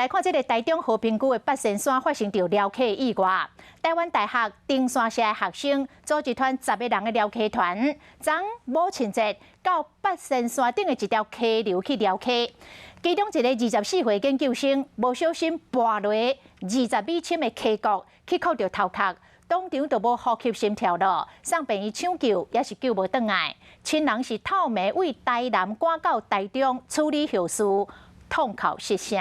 來看這个台中和平區的八仙山發生著撩溪意外。臺灣大學登山社的學生組一團10個人的撩溪團，昨母親節到八仙山頂的一條溪流去撩溪。其中一个24歲研究生無小心跋落20米深的溪谷，去磕著頭殼，當場就無呼吸心跳咯，送病院搶救也是救無轉來。親人是透暝為台南趕到台中處理後事，痛哭失聲。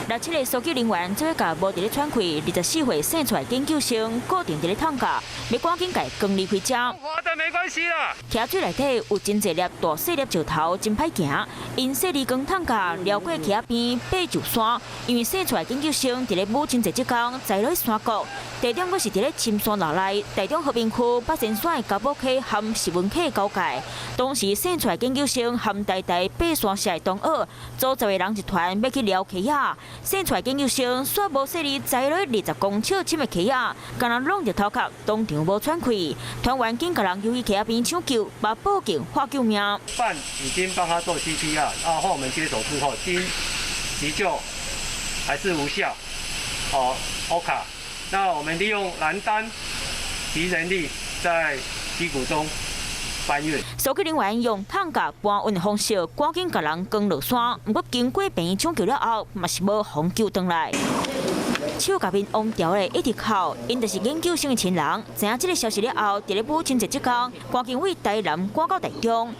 六七个搜救人員做伙共無佇咧喘氣、24歲生出來研究生固定佇咧桶架，欲趕緊共伊扛離開遮。活的沒關係啦。溪水內底有真濟粒大細粒石頭，真歹行。𪜶細膩扛桶架撩過溪仔邊爬上山，因為生出來研究生佇咧母親節這工栽落山谷，地點閣是佇咧深山林內，台中和平區八仙山的嘉寶溪和十文溪交界。當時生出來研究生和台大爬山社的同學，組10個人一團欲去撩溪仔。生出來研究生煞無細膩栽落20公尺深的溪仔，干焦挵著頭殼，當場無喘氣。團員緊共人遊去溪仔邊搶救，嘛報警喊救命。辦已經幫他做 CPR，然後我們接手之後，經急救還是無效。哦，OK，那我們利用欄單及人力在溪谷中搬運。搜救人員用桶架搬運的方式，趕緊共人扛落山。毋過經過病院搶救了後，嘛是無予救轉來。手共面烏牢的一直哭，𪜶就是研究生的親人。知影這个消息了後，佇咧母親節這工，趕緊為台南趕到台中。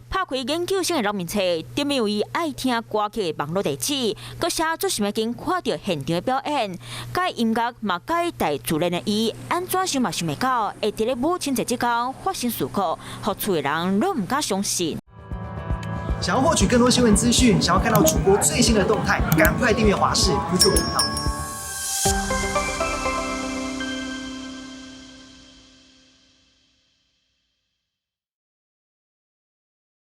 拍開研究生的老面冊，頂面有伊愛聽歌曲的網路地址，閣寫做想欲緊看著現場的表演。佮意音樂嘛佮意大自然的伊，按怎想嘛想袂到，會佇咧母親節這工發生事故，予厝的人攏毋敢相信。想要獲取更多新聞資訊，想要看到主播最新的動態，趕快訂閱華視 YouTube 頻道。